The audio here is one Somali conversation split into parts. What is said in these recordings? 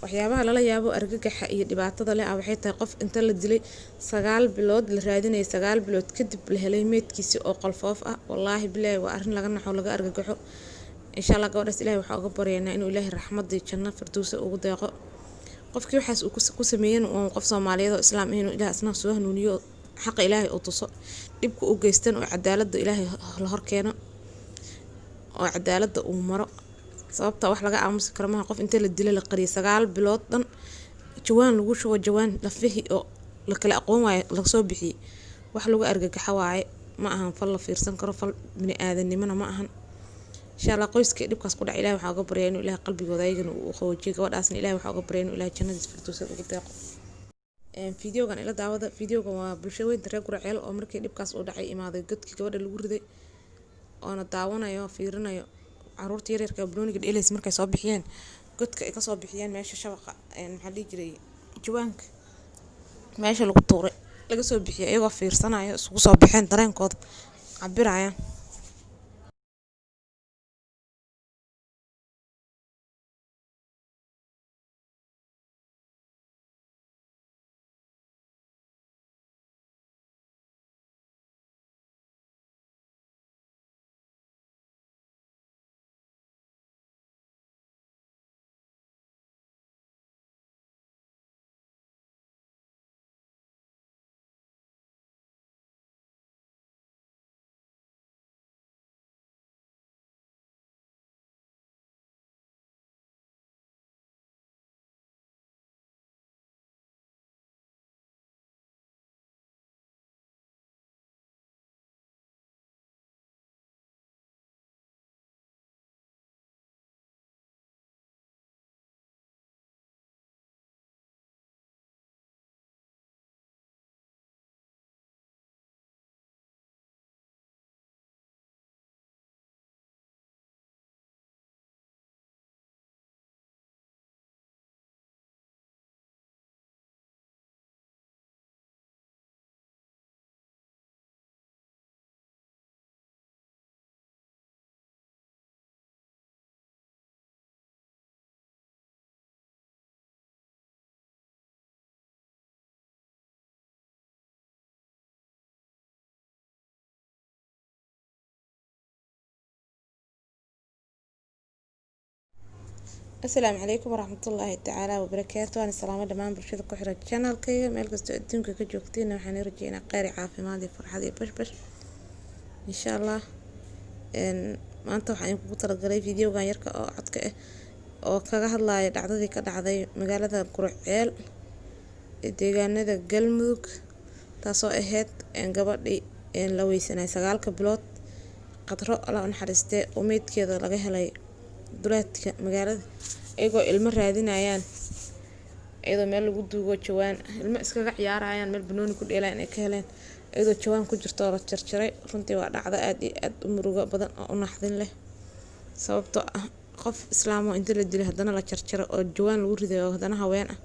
Waxyaabaha lala yaabo argagaxa iyo dhibaatada leh waxay tahay qof inta la dilay 9 bilood la raadinayay, 9 bilood kadib la helay meydkiisi oo qolfoof ah. Wallaahi bilaahi waa arrin laga naxo, laga argagaxo. Insha Allah gabadhaas Ilaahay waxaa uga baryaynaa inuu Ilaahay raxmadii janno firdowsa ugu deeqo. Qofkii waxaas uu ku sameeyeen oo qof Soomaaliyeed oo islaam ah inuu Ilaahay asna soo hanuuniyo, xaqa Ilaahay uu tuso, dhibka u geystan oo cadaaladda Ilaahay la hor keeno oo cadaaladda uu maro. Sababta wax laga aamusi karo maaha qof inta la dilay la qariyay 9 bilood dhan, jawaan lagu shubo, jawaan lafihii oo la kala aqoon waayo lasoo bixiyey. Wax lagu argagaxo waaye, ma ahan fal la fiirsan karo, fal bini aadanimona ma ahan. Insha Allah qoyska dhibkaas ku dhacay Ilaahay waxaa uga baryaa inuu Ilaahay qalbigooda ayagana uu qaboojiyo. Gabadhaasna Ilaahay waxaa uga baryaa inuu Ilaahay jannadiisa firdowsa ugu deeqo. Fiidiyogan ila daawada. Fiidiyogan waa bulsho weynta reer Guriceel oo markii dhibkaas uu dhacay imaaday godkii gabadha lagu riday, oona daawanayo, fiirinayo caruurta yaryarka banooniga dheelaysa markay soo bixiyeen godka ay kasoo bixiyeen meesha shabaqa, maxaa dhihi jiray, jawaanka meesha lagu tuuray laga soo bixiyay, iyagoo fiirsanayo isugu soo baxeen, dareenkooda cabirayaan. Asalaamu calaykum waraxmatullaahi tacaala wabarakaatu. Waan salaamo dhammaan bulshada ku xiran channelkayga meel kastoo adduunka ka joogtiin. Waxaan rajeynaa kheyr iyo caafimaad iyo farxad iyo bashbash insha Allah. Maanta waxaan idinkugu talagalay videogan yarka oo codka ah oo kaga hadlaya dhacdadii ka dhacday magaalada Guriceel ee deegaanada Galmudug, taasoo ahayd gabadhii la weysanay 9ka bilood, Qadro Allah u naxariistee, oo meydkeeda laga helay duleedka magaalada iyagoo ilmo raadinayaan, iyadoo meel lagu duugo jawaan ilmo iskaga ciyaarayaan, meel banooni ku dheelayaan ay ka heleen iyadoo jawaan ku jirto oo la jarjaray. Runtii waa dhacdo aad iyo aad u murugo badan oo u naxdin leh, sababtoo ah qof islaam oo inta la dilay haddana la jarjaro oo jawaan lagu riday oo haddana haween ah,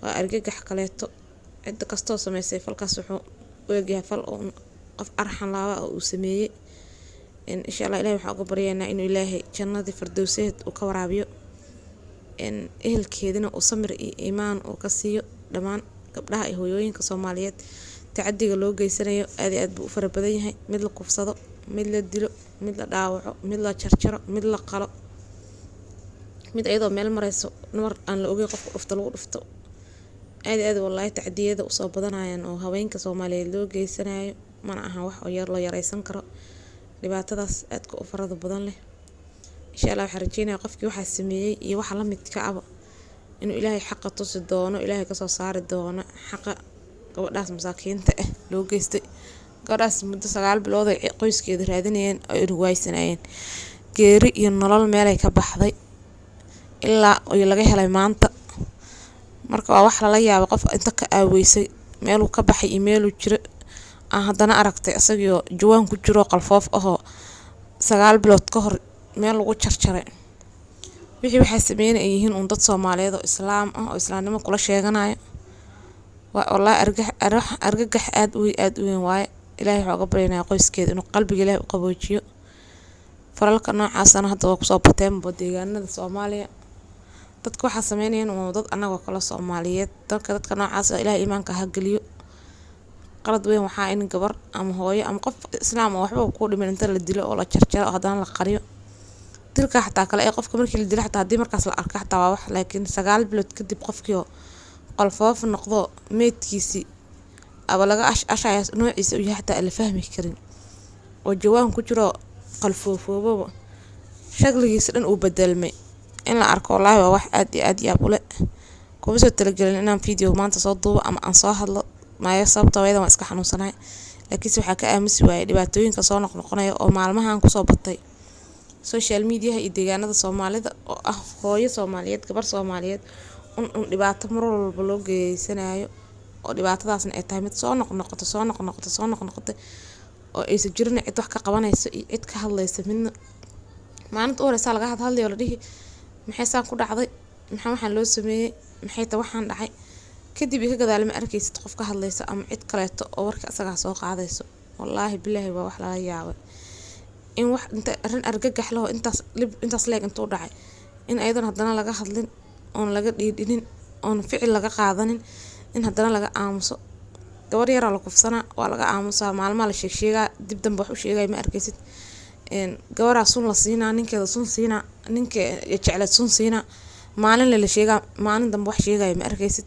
waa argagax kaleeto. Cidda kastoo sameysay falkaas wuxuu u egyahay fal oo qof arxan laaba oo uu sameeyey. Insha Allah Ilahay waxaan uga baryaynaa inuu Ilaahay jannadii firdowseed uu ka waraabiyo, ehelkeedina uu samir iyo iimaan uu ka siiyo. Dhammaan gabdhaha iyo hooyooyinka Soomaaliyeed tacadiga loo geysanayo aad iyo aad buu u fara badan yahay: mid la kufsado, mid la dilo, mid la dhaawaco, mid la jarjaro, mid la qalo, mid iyadoo meel mareyso namar aan la ogeyn qofka dhufto lagu dhufto. Aad iyo aad wallaahi tacadiyada usoo badanayaan oo haweenka Soomaaliyeed loo geysanayo. Mana ahan wax oo yar la yareysan karo dhibaatadaas aadka u farada badan leh. Insha Allah waxaan rajeynayaa qofkii waxaa sameeyey iyo waxa la midka aba inuu Ilaahay xaqa tusi doono, Ilaahay kasoo saari doono xaqa gabadhaas masaakiinta ah loo geystay. Gabadhaas muddo 9 bilood ay qoyskeeda raadinayeen oo ay waaysanayeen, geeri iyo nolol meelay ka baxday ilaa laga helay maanta. Marka waa wax lala yaabo qof inta ka aaweysay meeluu ka baxay iyo meeluu jiro aan haddana aragtay isagoo jawaan ku jiro qalfoof ahoo 9 bilood ka hor meel lagu jarjaray. Wixii waxaa sameeyeen ay yihiin uun dad Soomaaliyeed oo islaam ah oo islaamnimo kula sheeganayo. Waa wallaahi argagax aad u aad u weyn waaye. Ilaahay waxaa uga baryaynaa qoyskeeda inuu qalbiga Ilaahay u qaboojiyo. Falalka noocaasana hadda waa kusoo bateenba deegaanada Soomaaliya. Dadka waxaa sameynayaan waa dad anagoo kale Soomaaliyeed. Dadka noocaas ah Ilaahay iimaanka ha geliyo. Qalad weyn waxaa in gabar ama hooyo ama qof islaam oo waxba ku dhiman inta la dilo oo la jarjaro oo haddana la qariyo. Dilka xataa kale ee qofka markii la dilo, xataa haddii markaas la arko xataa waa wax, laakiin 9 bilood kadib qofkii oo qalfoof noqdo, meydkiisii aba laga ash ashaya, noociisa uu yahay xataa aan la fahmi karin, oo jawaan ku jiro, qalfoofooboba, shakligiisa dhan uu bedelmay, in la arko wallaahi waa wax aad iyo aad yaab u leh. Kuma soo talagelin inaan video maanta soo duubo ama aan soo hadlo maayo, sababtoo ah waan iska xanuunsanahay, laakiinse waxaa ka aamusi waayay dhibaatooyinka soo noqnoqonaya oo maalmahan kusoo batay social mediaha iyo deegaanada Soomaalida, oo ah hooyo Soomaaliyeed, gabar Soomaaliyeed un dhibaato mar walba loo geysanayo, oo dhibaatadaasna ay tahay mid soo noqnoqoto, soo noqnoqoto, soo noqnoqotay, oo aysan jirin cid wax ka qabanayso iyo cid ka hadlaysa midna. Maalinta u horeysa laga hadlayo, la dhihi: "Maxay saan ku dhacday? Maxaa waxaan loo sameeyey? Maxay ta waxaan dhacay?" Kadib iyo ka gadaal ma arkaysid qof ka hadlaysa ama cid kaleeto oo warka asagaa soo qaadayso. Wallaahi bilaahi waa wax lala yaabay in wax inta arrin argagax leh oo intaas lib intaas leeg intuu dhacay in ayadana haddana laga hadlin, oon laga dhiidhinin, oon ficil laga qaadanin, in haddana laga aamuso. Gabar yaraa la kufsanaa, waa laga aamusaa, maalmaha la sheegsheegaa, dib dambe wax u sheegaya ma arkaysid. Gabaraa sun la siinaa, ninkeeda sun siinaa, ninka jecleed sun siinaa, maalin la sheegaa, maalin dambe wax sheegaya ma arkaysid.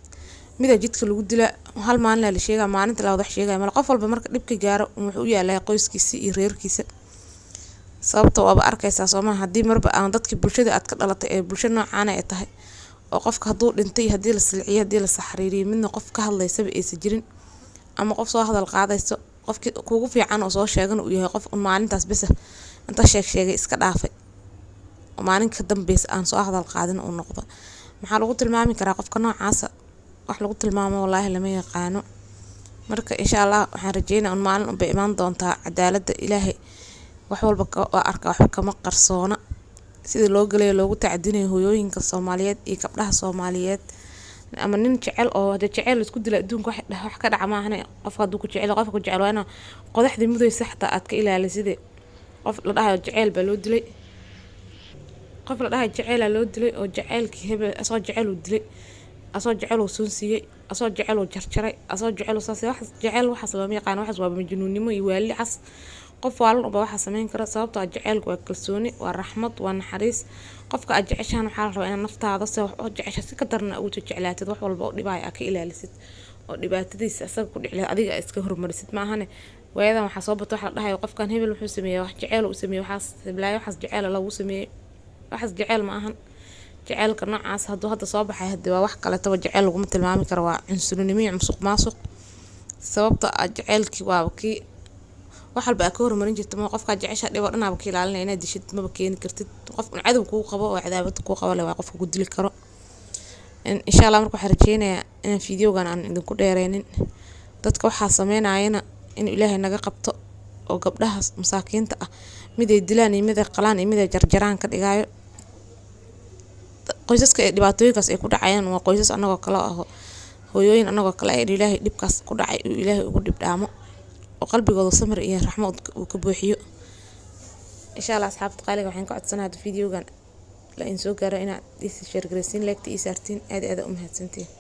Mida jidka lagu dilaa, hal maalin la sheegaa, maalinta labaad wax sheegaya male. Qof walba marka dhibka gaaro wuxuu u yaalaa qoyskiisa iyo reerkiisa. Sababta waaba arkaysaa soomaha, haddii marba aan dadkii bulshada aad ka dhalatay ee bulsho noocaana ay tahay, oo qofka hadduu dhintay, haddii la silciyo, haddii la saxriiriyo, midna qof ka hadlaysaba aysan jirin ama qof soo hadal qaadayso, qofkii kugu fiican oo soo sheegan uu yahay qof un maalintaas besa inta sheeg sheegay iska dhaafay, oo maalin ka dambeysa aan soo hadal qaadin uu noqdo, maxaa lagu tilmaami karaa qofka noocaasa? Wax lagu tilmaamo wallaahi lama yaqaano. Marka insha Allah waxaan rajeynaa un maalin unbay imaan doontaa cadaaladda Ilaahay. Wax walba waa arka, waxba kama qarsoona sidii loo galayo, loogu tacadinayo hooyooyinka Soomaaliyeed iyo gabdhaha Soomaaliyeed. Ama nin jecel oo hadee jecel isku dila adduunka wax ka dhaca maahane. Qofka hadduu ku jecel, qofka ku jecel waa inaa qodaxdii mudaysa xataa aad ka ilaaliside. Qof la dhahayo jeceyl baa loo dilay, qof la dhahayo jeceylaa loo dilay, oo jaceylkii hebel asoo jecel uu dilay, asoo jecel uu sun siiyey, asoo jecel uu jarjaray, asoo jecel uu saas. Wax jecel waxaas looma yaqaano, waxaas waa majnuunnimo iyo waali cas. Qof waalan unbaa waxaa sameyn kara, sababtoo ah jaceylku waa kalsooni, waa raxmad, waa naxariis. Qofka aad jeceshahan waxaa la rabaa inaad naftaada se wax u jecesha si ka darna ugu jeclaatid, wax walba oo dhibaayo aad ka ilaalisid, oo dhibaatadiisa asaga ku dhici lahayd adiga aad iska hormarisid. Maahane waayadan waxaa soo bata waxa la dhahayo qofkan hebel wuxuu sameeyey wax jeceyl uu sameeyey, waxaas heblaayo waxaas jeceyl lagu sameeyey. Waxaas jeceyl ma ahan. Jaceylka noocaas hadduu hadda soo baxay hadii waa wax kaletaba, jeceyl laguma tilmaami karo, waa cunsurinimo iyo musuq maasuq. Sababta ah jaceylkii waaba kii wax walba aad ka hormarin jirta. Ma qofkaa jecesha dhib oo dhan aaba ka ilaalinaya, inaad dishid maba keeni kartid. Qof un cadow kuu qabo oo cadaawad kuu qabo leh waa qofka ku dili karo insha Allah. Marka waxaan rajeynayaa inaan videogan aan idinku dheereynin. Dadka waxaa sameynayana inuu Ilaahay naga qabto, oo gabdhaha masaakiinta ah mid ay dilaan iyo mid ay qalaan iyo mid ay jarjaraan ka dhigayo. Qoysaska ee dhibaatooyinkaas ay ku dhacayaan waa qoysas anagoo kale ah, hooyooyin anagoo kale ah, in Ilaahay dhibkaas ku dhacay uu Ilaahay ugu dhib dhaamo, oo qalbigooda samir iyo raxmo uu ka buuxiyo insha Allah. Asxaabta qaaliga, waxaan ka codsanayaa videogan la in soo gaaro inaad ii share garaysiin, like ii saartiin. Aad iyo aad u mahadsantihiin.